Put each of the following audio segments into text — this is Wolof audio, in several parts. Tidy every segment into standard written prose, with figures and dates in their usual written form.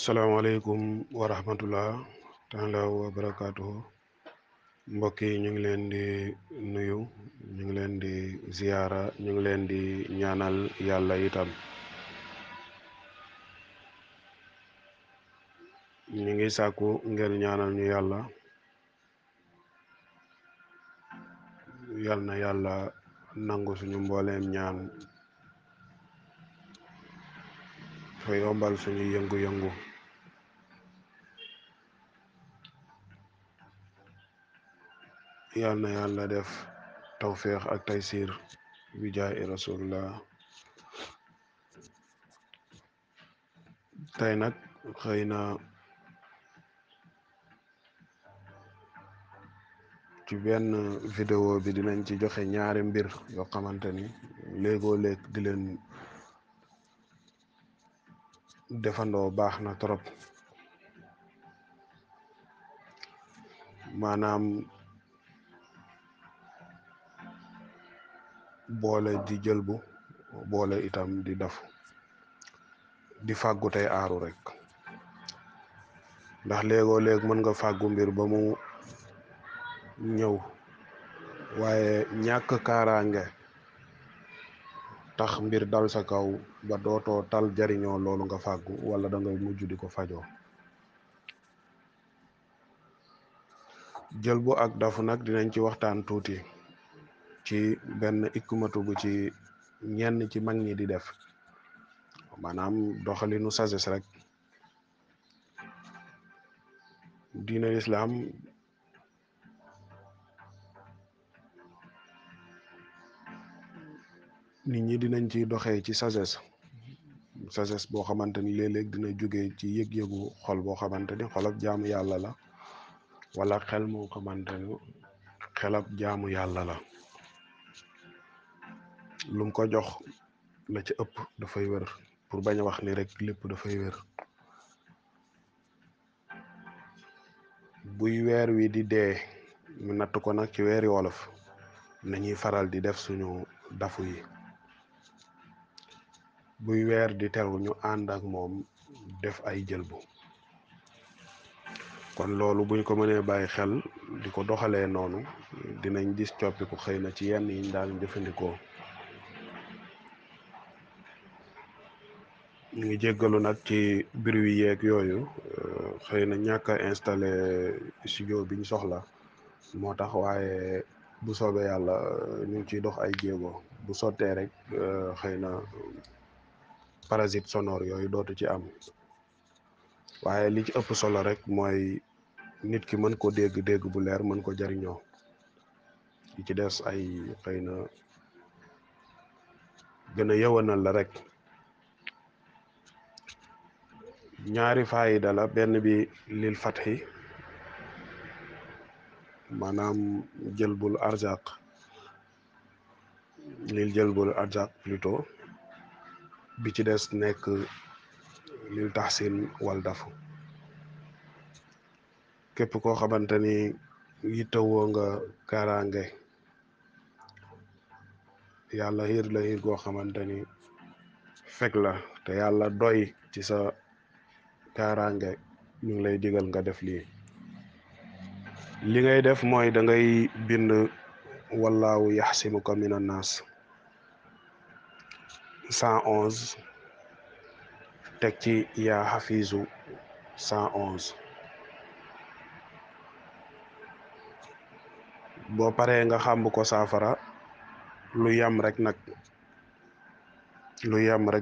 salaamaaleykum wa rahmatullah taala wa barakaatuhu. Mbokk yi ñu ngi leen di nuyu, ñu ngi leen di ziyaara, ñu ngi leen di ñaanal yàlla itam. ñu ngi sàkku ngeen ñaanal ñu yàlla. Yal na yàlla nangu suñu mbooleem ñaan, fa yombal suñu yëngu-yëngu. Yal na yàlla def tawféex ak taysiir bi jaay rasulullah. Tey nag xëy na ci benn vidéo bi dinañ ci joxe ñaari mbir yoo xamante ni léegoo léeg di leen defandoo baax na trop. Maanaam boole di jëlbu, boole itam di dafu, di fàggu tey aaru rek. Ndax léegoo léeg mën nga fàggu mbir ba mu ñëw, waaye ñàkk kaaraange tax mbir dal sa kaw ba dootoo tal jariñoo loolu nga fàggu, wala da ngay mujj di ko fajoo. jëlbu ak dafu nag dinañ ci waxtaan tuuti ci benn ikkumatu bu ci ñenn ci mag ñi di def, maanaam doxalinu sagesse rek. diine lislaam nit ñi dinañ ci doxee ci sagesse boo xamante ni léeg-léeg dina jóge ci yëg-yëgu xol boo xamante ni xolab jaamu yàlla la, wala xel moo xamante ni xelab jaamu yàlla la. lum ko jox la ci ëpp dafay wér, pour bañ a wax ni rek lépp dafay wér. buy weer wi di dee, ñu natt ko nag ci weeri wolof, nañuy faral di def suñu dafu yi. buy weer di teru, ñu ànd ak moom def ay jëlbu. kon loolu buñ ko mënee bàyyi xel di ko doxalee noonu, dinañ gis coppiku xëy na ci yenn yiñ daan jëfandikoo. ñu ngi jéggalu nag ci bruit yi yeeg yooyu, xëy na ñàkk a installé studio biñ soxla moo tax, waaye bu soobee yàlla ñu ngi ciy dox ay jéego. bu sottee rek xëy na parasite sonore yooyu dootu ci am. waaye li ci ëpp solo rek mooy nit ki mën ko dégg bu leer, mën ko jariñoo. li ci des ay xëy na gën a yëwanal la rek. ñaari faayida la, benn bi lil fatxi, maanaam jëlbul arzaq, jëlbul arzaq plutôt. bi ci des nekk lil taxsin wal dafu. képp koo xamante ni yittewoo nga kaaraange, yàlla xiir la xiir goo xamante ni fekk la te yàlla doy ci sa kaaraange, ñu ngi lay digal nga def lii. li ngay def mooy da ngay bind wallaahu yaxsimuka min annaas 111, teg ci yaa xafiisu 111. boo paree nga xàmb ko saafara lu yam rek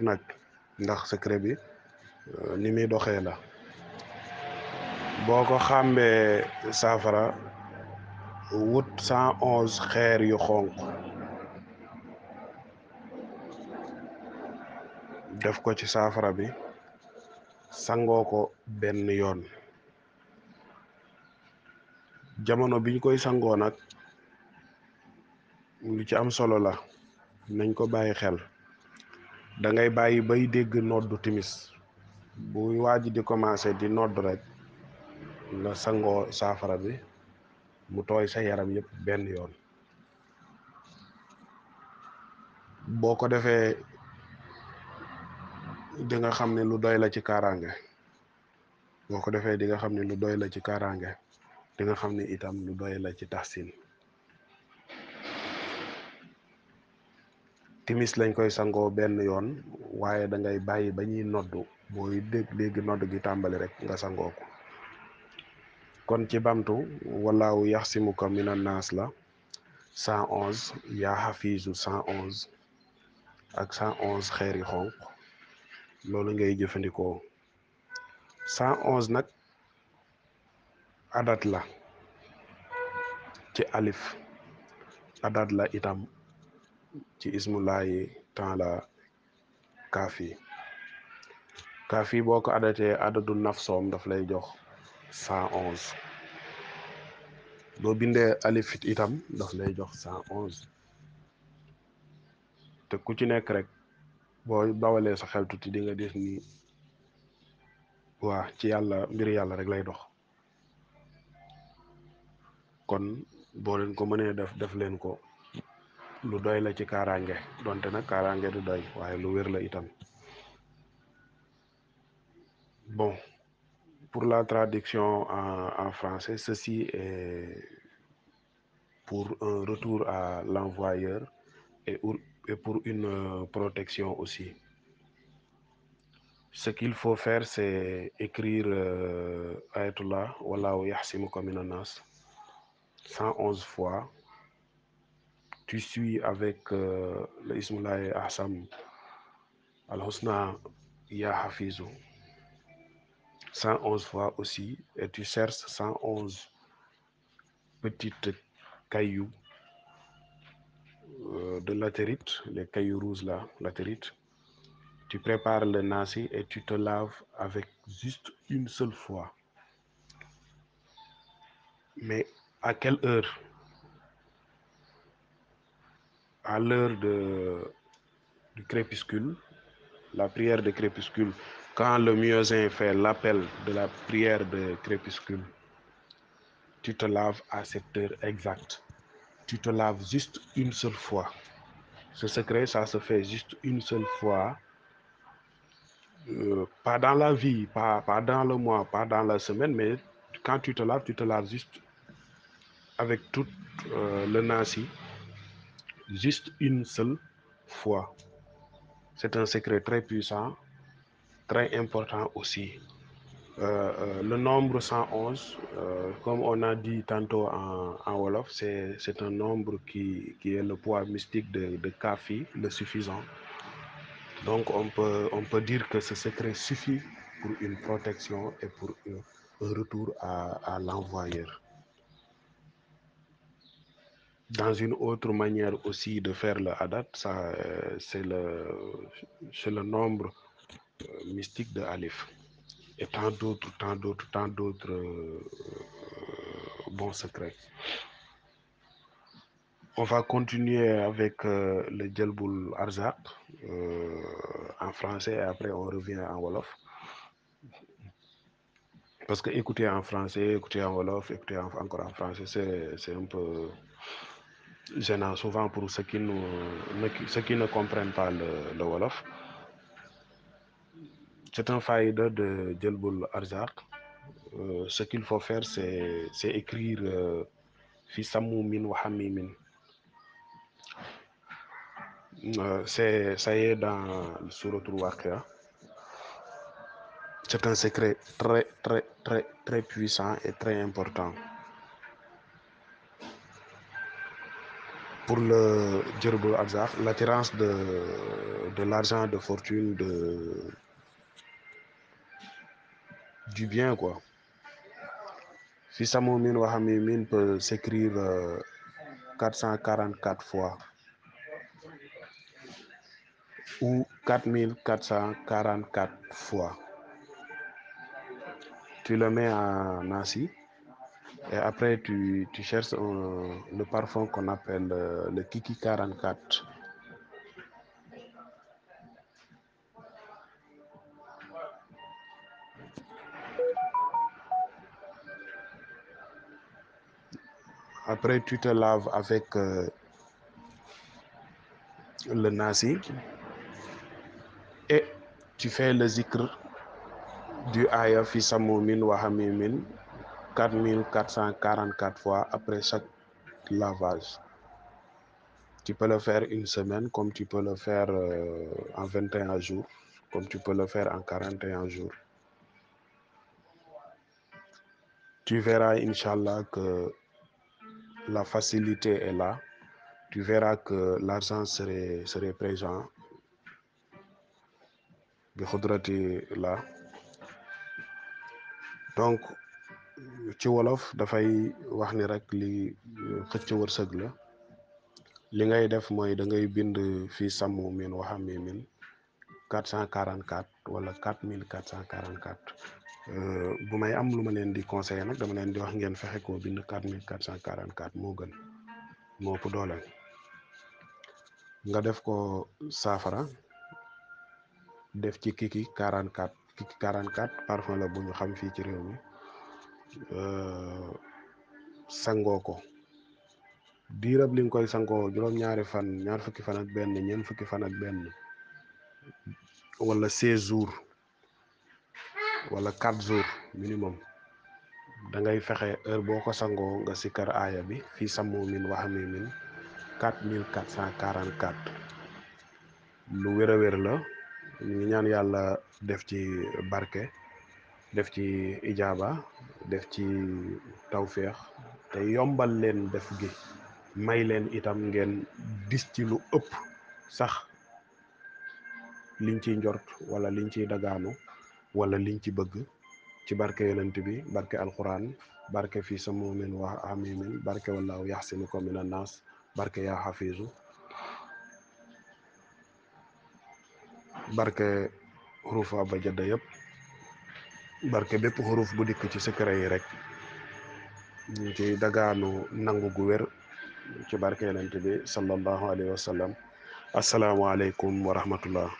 nag, ndax secret bi ni muy doxee la. boo ko xàmbee saafara, wut 111 xeer yu xonq, def ko ci saafara bi, sangoo ko benn yoon. jamono biñ koy sangoo nag, lu ci am solo la, nañ ko bàyyi xel. da ngay bàyyi bay dégg noddu timis, bu waaj di commencé di nodd rek nga sangoo saafara bi, mu tooy sa yaram yëpp benn yoon. boo ko defee di nga xam ne lu doy la ci kaaraange. boo ko defee di nga xam ne lu doy la ci kaaraange, di nga xam ne itam lu doy la ci taxsin. timis lañ koy sangoo benn yoon, waaye da ngay bàyyi ba ñuy noddu, booy dégg nodd gi tàmbali rek nga sangoo ko. kon ci bamtu, walaawu yaxsimuka minan naas la 111, yaa xafiisu 111 ak 111 xeeri xonq, loolu ngay jëfandikoo. 111 nag adat la ci alif, adat la itam ci ismullahi taala kaafi. kaafi boo ko adatee adadu nafsoom daf lay jox 111. boo bindee alif itam daf lay jox 111. te ku ci nekk rek boo bawalee sa xel tuuti di nga gis ni waa ci yàlla, mbir yàlla rek lay dox. kon boo leen ko mënee def leen ko, lu doy la ci kaaraange, donte nag kaaraange du doy waaye lu wér la itam. bon, pour la traduction en français, ceci est pour un retour à l'envoyeur et pour une protection aussi. Ce qu'il faut faire, c'est écrire Ayatullah wallahu yahsimuka minan nas 111 fois. Tu suis avec le Ismullahi Ahsam al-Husna Ya Hafizou 111 fois aussi, et tu cherches 111 petites cailloux de latérite, les cailloux rouges là, latérite. Tu prépares le nasi et tu te laves avec juste une seule fois. Mais à quelle heure? À l'heure du crépuscule, la prière de crépuscule. Quand le muezzin fait l'appel de la prière de crépuscule, tu te laves à cette heure exacte. Tu te laves juste une seule fois. Ce secret, ça se fait juste une seule fois. Pas dans la vie, pas dans le mois, pas dans la semaine, mais quand tu te laves juste avec tout le nasi, juste une seule fois. C'est un secret très puissant, très important aussi. Le nombre 111, comme on a dit tantôt en Wolof, c'est un nombre qui est le poids mystique de Kafi, le suffisant. Donc on peut dire que ce secret suffit pour une protection et pour un retour à l'envoyeur. Dans une autre manière aussi de faire le Hadat, c'est le nombre mystique de Alif. Et tant d'autres bons secrets. On va continuer avec le Djelboul Arzak en français, et après on revient en Wolof. Parce que écouter en français, écouter en Wolof, écouter encore en français, c'est un peu gênant souvent pour ceux qui ne comprennent pas le Wolof. C'est un faïda de Djelboul Arzak. Ce qu'il faut faire, c'est écrire Fi Samoumin wa Hamimin. Ça y est dans le Souratul Waqi'a. C'est un secret très puissant et très important. Pour le Djerboul Arzak, l'attirance de l'argent, de fortune, du bien, quoi. Fi Samoumin wa Hamimin peut s'écrire 444 fois ou 4444 fois. Tu le mets en nasi et après tu cherches le parfum qu'on appelle le Kiki 44. Après tu te laves avec le nasi et tu fais le zikr du aaya fi samumin wa hamimin 4444 fois après chaque lavage. Tu peux le faire une semaine, comme tu peux le faire en 21 jours, comme tu peux le faire en 41 jours. Tu verras, Inch'Allah, que la facilité est là. Tu verras que l'argent serait présent. Bi xudrati là. Donc ci wolof dafay wax ni rek li xëcc wërsëg la. li ngay def mooy da ngay bind fii sàmm min waxa mi min 444 wala 4444. bu may am lu ma leen di conseiller nag dama leen di wax ngeen fexe koo bind 4444 moo gën, moo ëpp doole. nga def ko saafara, def ci kiki 44. kiki 44 parfum la bu ñu xam fii ci réew mi. sangoo ko diirab li nga koy sangoo juróom-ñaari fan, ñaar fukki fan ak benn, ñeent fukki fan ak benn, wala 16 jours wala 4 jours minimum. da ngay fexe heure boo ko sangoo nga sikkar aaya bi fii sammu min waxami min 4444. lu wér a wér la. ñu ngi ñaan yàlla def ci barke, def ci ijaaba, def ci tawféex, te yombal leen def gi, may leen itam ngeen dis ci lu ëpp sax liñ ciy njort wala liñ ciy dagaanu wala liñ ci bëgg, ci barke yonent bi, barke alquran, barke fii sa muumin wax amimin, barke wallaahu yaxsinuka min annaas, barke yaa xafiisu, barke xuruf ba jëdda yëpp, barke bépp xuruf bu dikk ci secret yi rek, ñu ci dagaanu nangu gu wér ci barke yonent bi sallallahu alayhi wa sallam. assalaamu aleykum wa rahmatullah.